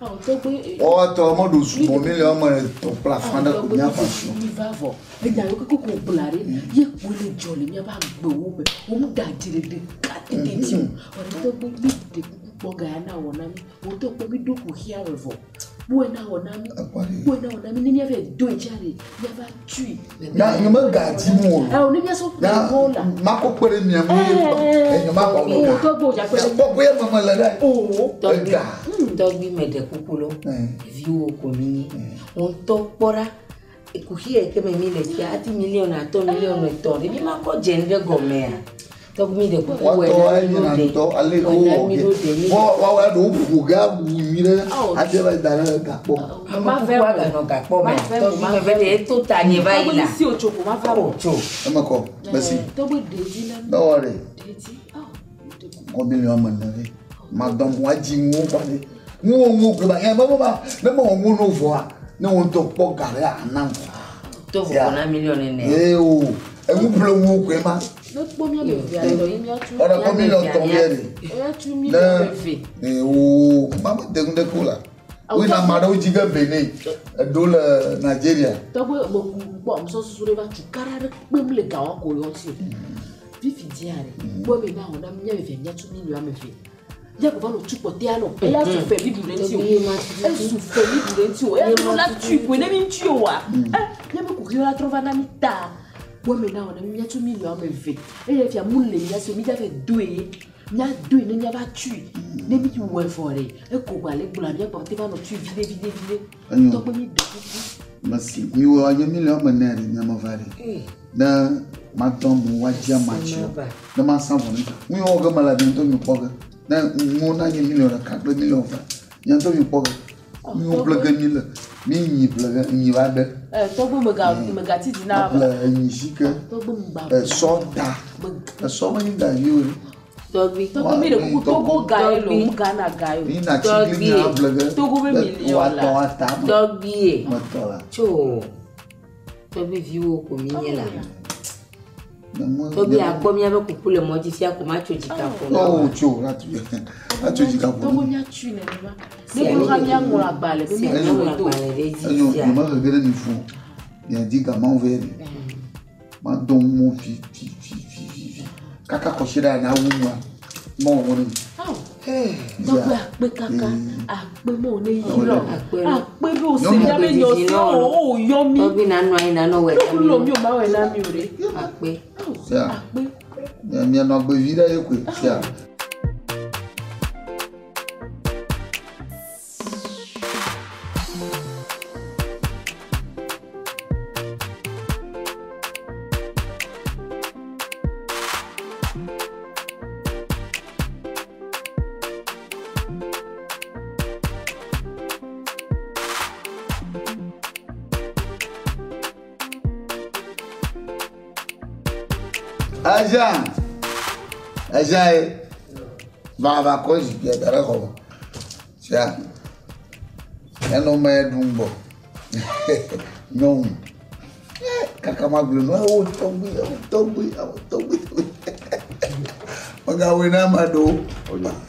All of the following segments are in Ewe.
Wɔtɔ meɖo sumɔ miliɔn ame etɔ̃ kple afã ɖe ko míaƒe asi. Mi va vɔ. Enya yiwo keke ko gblɔa ɖe, ye koe le dzɔ le míaƒe agbewo me. Womegadzi le ɖeka tete dzi o. Vɔ ɖe tɔgbe mi ɖe kuku kpɔ ga ya na wɔ na mi. Wò tɔgbe mi ɖo kuxia me vɔ. Kpɔe na wɔ na mi. Kpɔe na wɔ na mi. Ne míava doe tsa ɖe, míava tui. Na nye megadzi mu o. Ɛ ne míasɔ Na ƒle la. makɔ kpe ɖe mia ŋu ye gbɔ. Enye makɔ O ga. tɔgbe o dza kpe ɖe. Kpɔ be me mele ɖe. O. Tɔgbi, Ega. tɔgbi meɖe kuku lo. Viwo ko mi nyi. Wo ŋutɔ kpɔ ɖa. Kuxi yi ke me mi le fia, ati miliɔn atɔ̃, miliɔn etɔ̃ ɖe mi makɔ dze nu ɖe gɔmea? Tɔgbi mi ɖe kuku wɔe Woatɔ na mi enyina ɖo ɖe. ŋutɔ ale Wɔe na wowɔ mi ge. ɖo ɖe mi. Wɔ woawɔ ɖewo ƒo ge awu nyui ɖe hafi va da ɖe gakpɔ. Ame kukua ganɔ gakpɔ me. Tɔgbi me be ɖe eto ta nye va Tɔgbe yina. mi si o tso ko ma va O o. tso. Eme kɔ. Merci. Tɔgbe ɖe dzi na mi. Ne wɔ ɖe. Ɖe dzi. Ao. Kɔ miliɔn ame ene vɛ. Madɔ mo adzi ŋuwo kɔ ɖe. Ŋuwo ŋuwo gbe ma. Nye me ma ne mewɔ ŋuwo no vɔa ne wo ŋutɔ kpɔ ga ɖe anam. To vovo na miliɔn ene. Ye o. Enu ƒle ŋuwo koe ma. Ne kpɔ mía me vea tɔ ye míatu. Ɔɖe kɔ miliɔn tɔ̃ vɛ ɖe. Míatu Ne miliɔn eve. ee o ma me de nu ɖe ko la. Woyina ame aɖewo dzi ge Benin, eɖewo le Nigeria. Tɔgbe me ku kpɔ musɔ susu ɖe va tu kara ɖe kpem le gawa ko yɔ ŋuti o. Fifi dzia ɖe, kpɔ eme na wɔ na mía eve míatu miliɔn ame eve. Mía ko va nɔ tu kpɔtɛa nɔ. Eya su fɛ mi ɖu ɖe ŋuti o. Esu fɛ mi ɖu ɖe ŋuti o. Eya trɔ la tui koe ne mi ŋuti o wa. Ɛ míabe kuxiwo la trɔ va na mi ta. Kpɔ eme na wɔ na mi míatu miliɔn ame eve. Eye fia mu le mía si o mi dza va doe ye. Míadoe ne míava tui. Ne mi wɔe vɔ ɖe, eko gba le gblɔa míagbɔ te va nɔ tui viɖe viɖe viɖe. Enyo. Tɔgbe mi ɖe kuku. Merci. Miwɔ nye miliɔn ame ene ɖe miame va ɖe. Ne madɔ amewo woadzi amatsi o. Ne masa vɔ ne. Nu yiwo wɔ ge mele mia ŋutɔ mi kpɔ ge. Ne nuwo na nye miliɔn ɖeka kple miliɔn eve. Mia ŋutɔ mi kpɔ ge. Nu yiwo ƒle ge mi le. Mi nyi ƒle ge nyi va ɖe. Ɛ tɔgbe mega megati di na. Ƒle enyi si ke. Tɔgbe mgba. Esɔ ta. Esɔ menye gavi o. Tɔgbi. Tɔgbe mi ɖe kuku Togo ga ye lo, mu Ghana ga ye o. Mi na tsigli mi aƒle ge. Togo be miliɔn la. Woatɔ ata me. Tɔgbie. Metɔ la. Tso. Tɔgbi viwo ko mi nye la. Nyemɔ- Tɔgbi akpɔ míaƒe kuku le mɔ dzi fia ko matso dzika ƒo na Oh, wo. tso, atu, atso dzika ƒo. Tɔgbe míatui nenema. Ne klo hã míaŋlɔ agbalẽ be Sia míaŋlɔ míaŋlɔ do. agbalẽ ɖe edzi Enyo, sia. nyemehe ge ɖe mi fũ o. Miadi ga mawo vɛ ɖe. Madɔ ŋu fi fi fi fi fi fi. Kaka kɔsiɖa na wu nua. Mawɔ mɔ ne mi. Ao. Tɔgbe akpe kaka, akpe me wo ne yi lɔ. Akpe lɔ. Akpe be o se míabe nyɔ si o o yɔ mi. Tɔgbi nanɔ anyi nanɔ wɔ Ne klo mi o ma wɔe na mi o ɖe. Akpe. Ao, Sia. akpe. Mianɔ agbe vi ɖe ye koe. Sia. Ajan. Ajan ye. Va va kɔ zikpuia da ɖe xɔ me. Sia. Enɔ me ɖum gbɔ. Nyɔnu. Eh, Kaka magblɔ nu ewo tɔgbi ewo tɔgbi ewo tɔgbi. Megawɔe na ame aɖewo.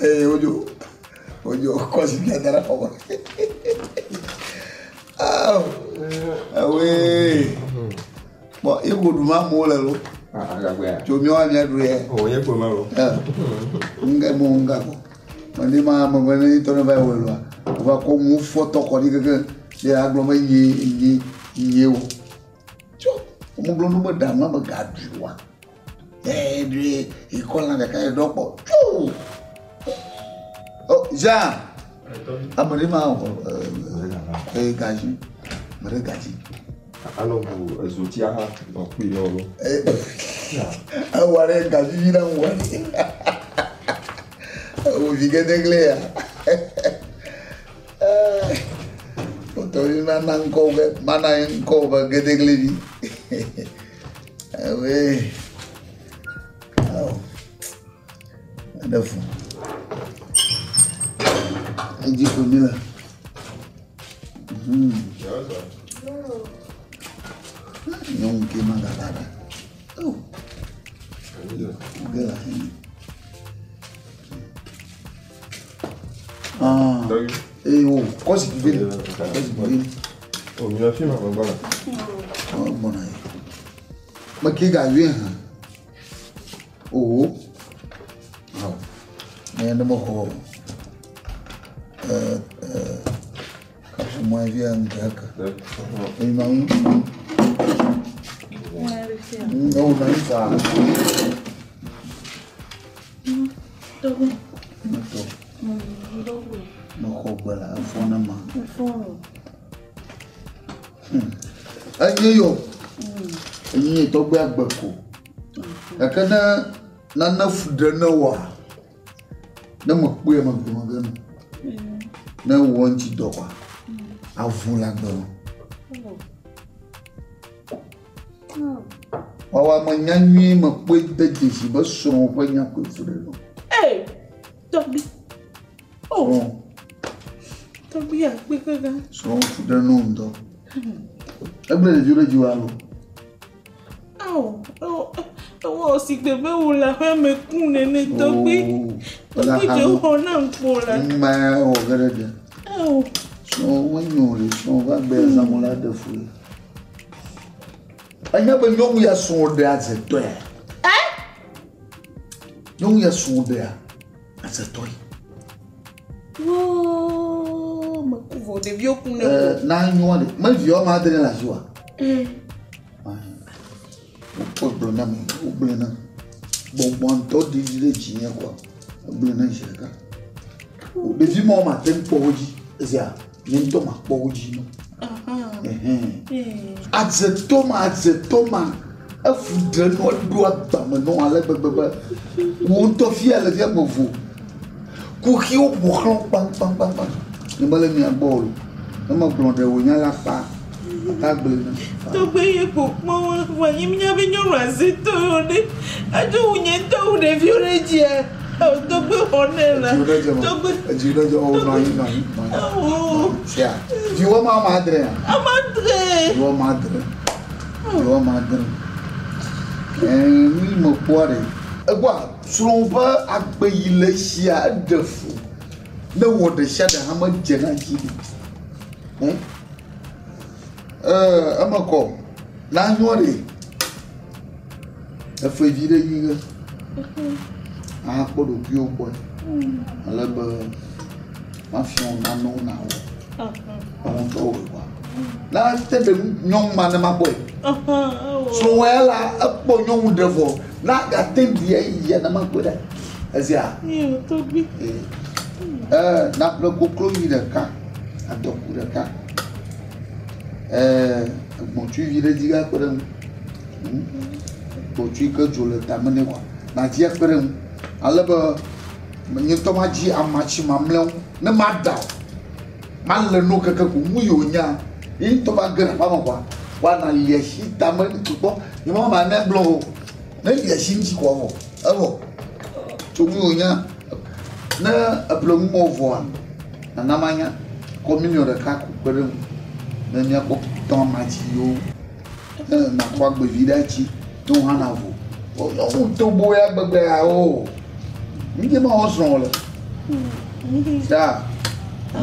Ee wodzo. Wodzo kɔ zikpuia da ɖe xɔ me. Awo. Ewoe. Bɔn eko ɖum amewo le lo. Tso míawo míaɖu yɛ. O ye kpo ma lo. Nga mo nga ko. Mane ma me me ne tɔ ne va yi wɔ loa. Wova kɔ mu fɔ tɔ kɔ ɖi keke. Ye agblɔ be nye nye nye o. Tso mo gblɔ nu be ɖa nua me ga ɖui wa. Ɛɛ ɖui ekɔ lã ɖeka yi ɖɔ kpɔ. Tso. Oh Jean. Ame ɖe ma wɔ ɛɛ gazi. Ame ɖe gazi. Anɔ bu ezotia hã nɔ kpui nɔ lo. Ewɔ ɖe gazi vi na ŋu. Ewo vi gedegle ya. Wotɔ mana ŋkɔ be mana ŋkɔ be gedegle vi. Ewe. Awo. Eɖe fu. Edzi ko mi le. Nyɔnu ke ma gava ɖa. Oh. Ge le afi. Ah. Eye wo kɔ zikpui vɛ. Kɔ zikpui vɛ. O mi afi ma gbɔ la. Ɔ gbɔna ye. Meke ga yɔe hã. Owo. Awɔ. Ne ne mexɔ kaƒomɔ via ŋdaka. Eye ma ŋu. Ewo nɔ anyi faa. Metɔ. Mexɔ gbe le efɔ ne ma. Enye yɔ. Enye tɔgbe agbe ko. Gake ne nane fu ɖe ne woa, ne mekpɔe megblɔ ge no. Ne wɔ ŋuti dɔ kɔa, avu le agbe me. Wɔwɔ ame nya nyuie mekpɔe de dzesi be srɔ̃wò ƒe nya koe fu ɖe nɔ. Ee, tɔgbi. Oh. Srɔ̃wò. Tɔgbi akpe kaka. Srɔ̃wò fu ɖe nɔ ŋutɔ. Egblẽ ɖeviwo ɖe dziwò alo? Ao, ewɔ sigbe be wò le aƒea me ku nene tɔgbi. Tɔgbi dze xɔ na ŋkpo la. Ŋma wɔ ge ɖe ɖe. Ao. Srɔ̃wò menyo o ɖe, srɔ̃wò ƒe agbe ya zãmu la ɖe fu ye. Enya be nyɔnu ya srɔ̃ ɖe adzetɔe. Ɛ? Nyɔnu ya srɔ̃ ɖea adzetɔe. Woo, meku vɔ ɖeviwo ku ne. Ɛɛ, na nyɔa ɖe, me viwo ma adre le asiwòa? Ɛɛ. Wokpɔ gblɔ na mi, wogblɔe na. Gbɔgbɔ ŋutɔ ɖiɖi ɖe dzinye kɔa, wogblɔe na zi ɖeka. Ɖevi mawo mate ŋu kpɔ wo dzi. Ezia, nye ŋutɔ makpɔ wo dzi no. Adzetɔ ma, adzetɔ ma, efu ɖe nɔ eɖo agbame nɔ ale gbegbe be wò ŋutɔ fia le fia mevo. Kuxiwo ƒo xlã wo kpaŋkpaŋkpaŋ. Nye mele mia gbɔ o. Ne megblɔ ɖe wò nya la fa, ata gblɔe nam. Tɔgbe ye ko kpɔ wo vɔ nyi mía be nyɔnu azetɔ yo ɖe. Adzo wu nye ŋutɔ wu ɖeviwo ɖe dzia. Eo tɔgbe xɔ nɛ la. Edzi ɖe dze ma. Tɔgbe. Edzi ɖe dze o nɔ anyi nɔ anyi nɔ anyi. Awo. Sia. Viwɔ ma ame adre ya. Ame adre. Viwɔ ma adre. Viwɔ ma adre. Ɛɛ nu yi me kpɔa ɖe. Egbɔa srɔ̃ ƒe agbe yi le esia eɖe fu. Ne wɔ ɖe sia ɖe hã medze na dzi ɖe. Ɛɛ eme kɔ. Na nyɔ ɖe. Efe vi ɖe nyi ge. Ahakpɔ ɖokuiwo gbɔe. Ale be mafia wò nanewo nàwɔ. Ewo ŋutɔ wɔe kɔa. Na te ɖe nyɔnu ma ne makpɔe. Srɔ̃wò ya la, ekpɔ nyɔnu ɖe vɔ. Na gate ɖi eyi ya ne makpɔe ɖa. Ezia? Ee, naƒle koklovi ɖeka, adɔku ɖeka. Ee, gbɔ̃tsuivi ɖe dzi akpe ɖe eŋu. Gbɔ̃tsui ke dzo le tame nɛ kɔa, nadzi akpe ɖe eŋu. Ale be nye ŋutɔ madzi amatsi mamlɛwo ne maɖa o. Male no keke ko nu yi wònya ye ŋutɔ va ge ɖe aƒea me kɔa, woana li asi tame kpɔ. Nye ma ma ne gblɔ o. Ne li asi ŋuti kɔ vɔ, evɔ. Tso nu yi wònya ne eƒle nu mɔ vɔa, nana manya kɔ miliɔn ɖeka ko kpe ɖe eŋu ne míakɔ tɔ amatsi yiwo ne nakɔ agbevi ɖe atsi ne wò hã navo. Nyɔnu tobo ya gbegbe ya o. Ŋdie ma wɔ srɔ̃ le. Ya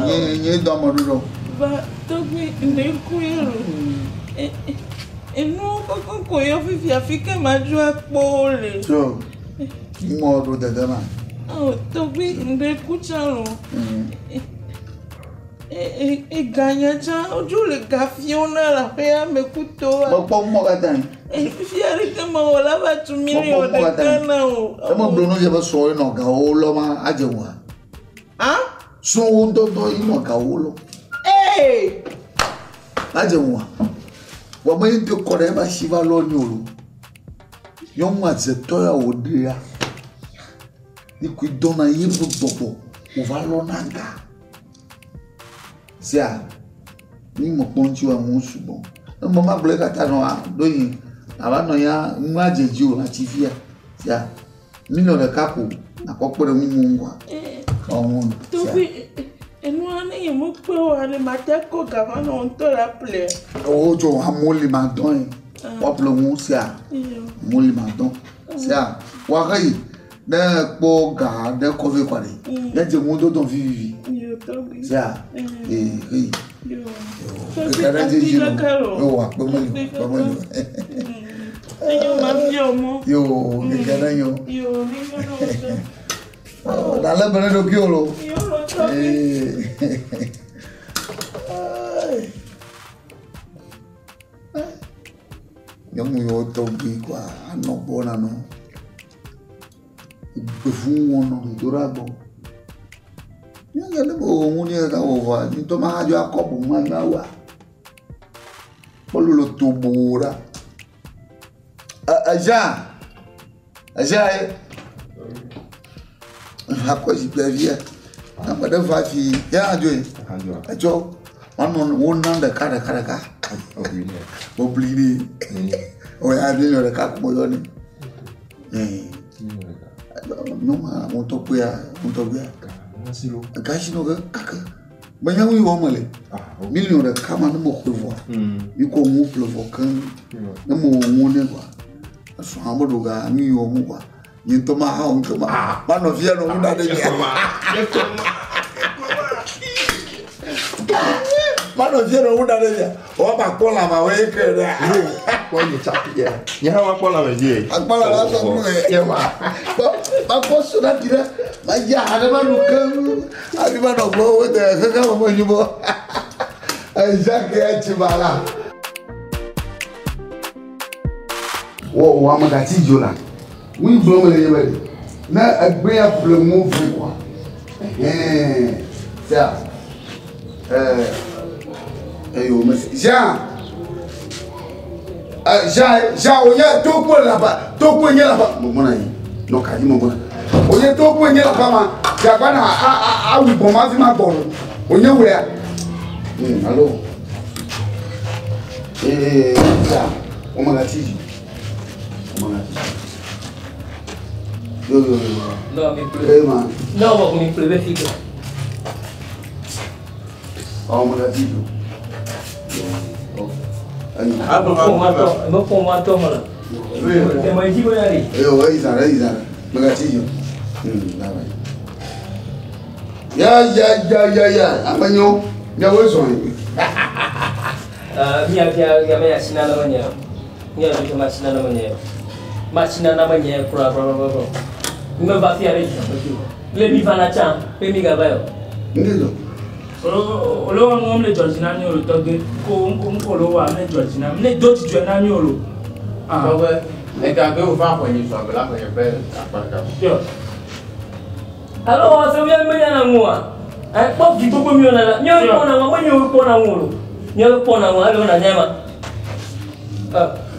nye nye dɔ ame ɖoɖo. Va tɔgbi ŋɖe ku ye lo. Enuwo kɔkɔ ko yɔ fifi afi ke ma dzo akpɔ wo le. So ŋmɔ ɖo dede ma. Oh tɔgbi ŋɖe ku tsã lo. Eganya tsã wodzo le ga fiɔ na le aƒea me kutoa. Mekpɔ ŋmɔ katã. Fifia ɖeke mewɔ la va tu miliɔn ɖeka na o. Eme gblɔ nu dze be srɔ̃wo nɔ gawo lɔ ma adze ŋua. Ah? Srɔ̃wo ŋutɔŋutɔ yi nɔ gawo lɔ. Ee! Adze ŋua. Wɔ me ŋutɔ kɔ ɖe eƒe asi va lɔ ni o lo. Nyɔnu adzetɔ ya wòɖea. Yi koe dɔna ye ƒe gbɔgbɔ wòva lɔna ga. Sia, mi mekpɔ ŋuti wa ŋu sugbɔ. Ne me magblɔ ye katã nɔ ɖo yi ava nɔ ya nu adze dzi o atsi fia. Sia, miliɔn ɖeka ko nakɔ kpe ɖe ŋu ŋu ŋua. Ɔŋu. Tɔgbi, enua ne nye mekpɔe oa ɖe mate kɔ ga va nɔ ŋutɔ la ƒle. Wo tso amewo li ma dɔn ye. Woaƒle ŋu sia. Amewo li ma dɔn. Sia, woaxe yi ne kpɔ ga ɖe kɔ vɛ kɔ ɖe. Ne dze ŋu dɔdɔ vivivi. Sia ee ee. Keke ɖe dzi dzi lo. Yo akpe meli akpe meli. Enyo ma fi ọmọ. Yo keke ɖe nyo. Yo mi nyo na ọjọ́. Nalé be ne ɖokui o lo. Yo lọ tọ́gbé. Nyɔnu yiwo tɔgbi koa anɔ gbɔ na nɔ. Gbevu wɔnɔ dodo ɖa gbɔ. Nyɔnu ne mewɔ ŋu ne ka wɔ vɔa, ŋutɔ ma dzo akɔ boŋ ma na wa. Kpɔlolo tobo ɖa. Jean, Jean ye. Akɔ zikpuia via. Ame ɖe va fi ya dzo ye. Etsɔ manɔ wo nam ɖeka ɖeka ɖeka. Bobli ne. O ya miliɔn ɖeka ko meyɔ nɛ. Nyɔnua ŋutɔ kpea ŋutɔ kpea. Gasi no ke kake. Menya nu yi wɔm mele. Miliɔn ɖeka ma ne mexɔe vɔa. Mi kɔ ŋu ƒle vɔ keŋ. Ne mewɔ ŋu nɛ kɔa. Esrɔ̃a meɖo ga nu yi wɔm kɔa. Nye ŋutɔ ma hã ŋutɔ ma. Manɔ fia nɔ ŋu ɖa ɖe mia. Manɔ fia nɔ ŋu ɖa ɖe mia. Wọ́n bá kpọ́ làmà wọ́n yé kéré dẹ́. Kpɔ nye tsapi yɛ. Nye hã ma kpɔ lãme dzi ye. Akpɔ làmà sɔ fún mi. Yɛ ma. Bɔn ma kpɔ sona di dɛ. Ma dzi aha ɖe ma nu keŋ. Hafi ma nɔ gbɔ wo de xexe me me yibɔ. Jacques ya tsi ba la. Wɔ wɔ ame gati dzo la. Ŋui gblɔm le nye be ɖe. Ne egbe ya ƒle ŋu vɛ kɔa. Ɛhɛn. Sia. Ɛɛ. Eyo me Jean. Jean Jean o nye tokpo le afa tokpo nye le afa mɔmɔ na yi nɔ ka dzi mɔmɔ na o nye tokpo nye le afa ma dzagba na a a awu gbɔn ma fi ma gbɔ o nye wlea alo ee ya o ma gati dzi o ma gati dzi yo yo yo Non, mi pleut. ee ma Non, bon, mi pleut, figue. ɔ ma gati dzi o ayi Me fɔ wa tɔ ma la. Tɛmɛ ji bɔ yari. eyo eyi zã ɖe eyi zã ɖe me gati dzi o bye bye. Ya ya ya ya ya ame nyo miawoe zɔn yi. Mi ya ya me ya sina na ma nyɛ. Mi ya mi ma sina na ma nyɛ. Ma sina na ma nyɛ kura kura kura kura. Mi ma ba fi yɛrɛ ji. Le mi fana can, pe mi ka ba yɔ. Ndé zɔ. Olówó ŋu le dzɔ dzi na mi o tɔgbe ko ŋko lo wa mi dzɔ dzi na mi ne do dzidzɔ na mi o lo. Tɔgbe ega be wòva xɔ nyi sɔgbɛ la xɔ nye ƒe akpa ɖeka. Yɔ. Alo wa se mi me ya na ŋu wa. Kpɔ vi gbogbo mi na la. Mi kpɔ na ŋu, me nyi kpɔ na ŋu o. Mi kpɔ na ŋu alo na nyɛ ma.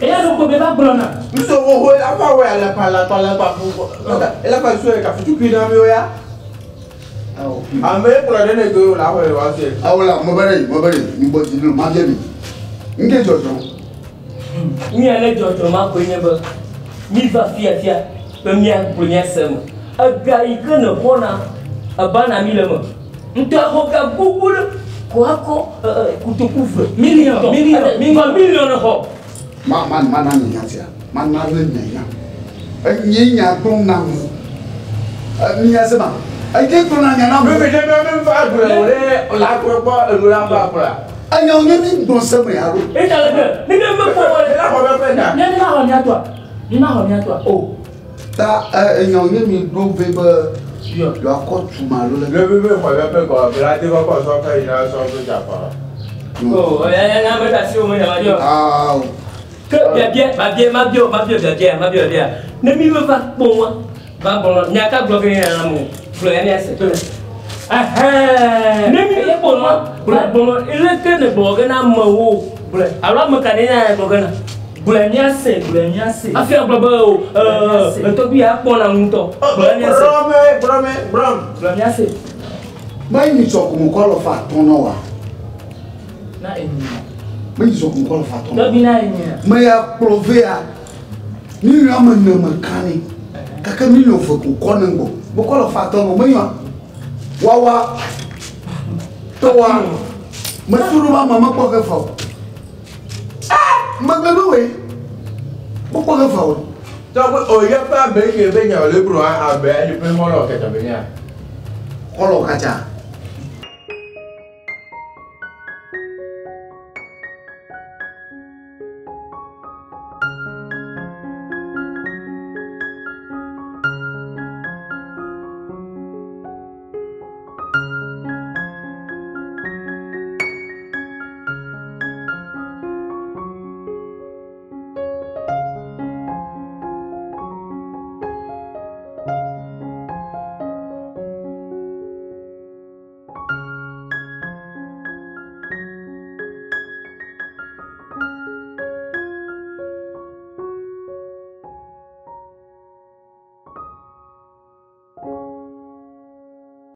Eya ló gbọ́ bẹ́ẹ̀ bá gblɔ na. Muso wo ho afa wɔ yà lɛkpa lɛkpa lɛkpa fu lɛkpa su yɛ kafi tukui na mi o ya. Ame kplɔ ɖe ne do la xɔ yɛ wa se. Awo la mo bɛ ɖe mo bɛ ɖe mi bɔ dzi ma bia mi. Nke dzɔdzɔ. Mi yɛ ne dzɔdzɔ ma koe nye be mi va fia fia be mia gblɔ mia se me. Ega yi ke ne xɔna eba na mi le me. Ŋutɔ xɔ ga gbogbo ɖe ko akɔ kotoku ve. Million, million, million, million xɔ. Ma ma ma na mi nya sia. Ma na le nya nya. Enye nya gblɔm na mi. Mi nya se ma. Eke gblɔ na nya na mi. Mi mi ɖe mi mi fa gblɔ wo ɖe la kplɔ kpɔ enu la fa kplɔa. Enya wo nye mi gblɔ se me ya ɖo. Eta le ke ne ne me kpɔ wɔ le. La xɔ bɛ fɛ na. Mi mi ma xɔ mia tɔa. Mi ma xɔ mia tɔa. O ta enya wo nye mi ɖo ve be yɔ akɔ tuma lo le. Le mi mi xɔ bɛ fɛ kɔ la te kɔkɔ sɔ fɛ yina sɔ fɛ dza fa. O ya ya ya me ta si o me nya ma yɔ. Awo. Ke biabia ma bia ma bia ma bia biabia ma bia bia. Ne mi me va kpɔ wa va gblɔ nya ka gblɔ ke nya na mo gblɔ ya mia se. Ɛhɛn. Ne mi me kpɔ wa gblɔ gblɔ ele ke ne gblɔ ke na amewo Gblɔe. alo ame ka ne nya gblɔ ke na. Gblɔe mia se gblɔe mia se. Hafi agblɔ be o etɔgbi ya kpɔ na ŋutɔ. Gblɔ ya mia se. Gblɔme gblɔme gblɔm. Gblɔe mia se. Ma yi sɔ kun kɔ lɔ fa tɔn na wa. Na enyi. Ma yi sɔ kun kɔ lɔ fa tɔn na. Tɔgbi na enyi. Me ya kplɔ ve ya miliɔn ame ene me ka ne gake miliɔn ve ko kɔ ne ŋgɔ me kɔ lɔ fa tɔn me menyɔa wawa tɔwa me tu ɖo ma me mekpɔ ke fa o megbe be woe mekpɔ ke fa o. Tɔgbe o yɛ fɛ abe ke be nya o le gblɔ abe ayi ƒe xɔlɔ kɛtɛ be nya. Xɔlɔ katsa.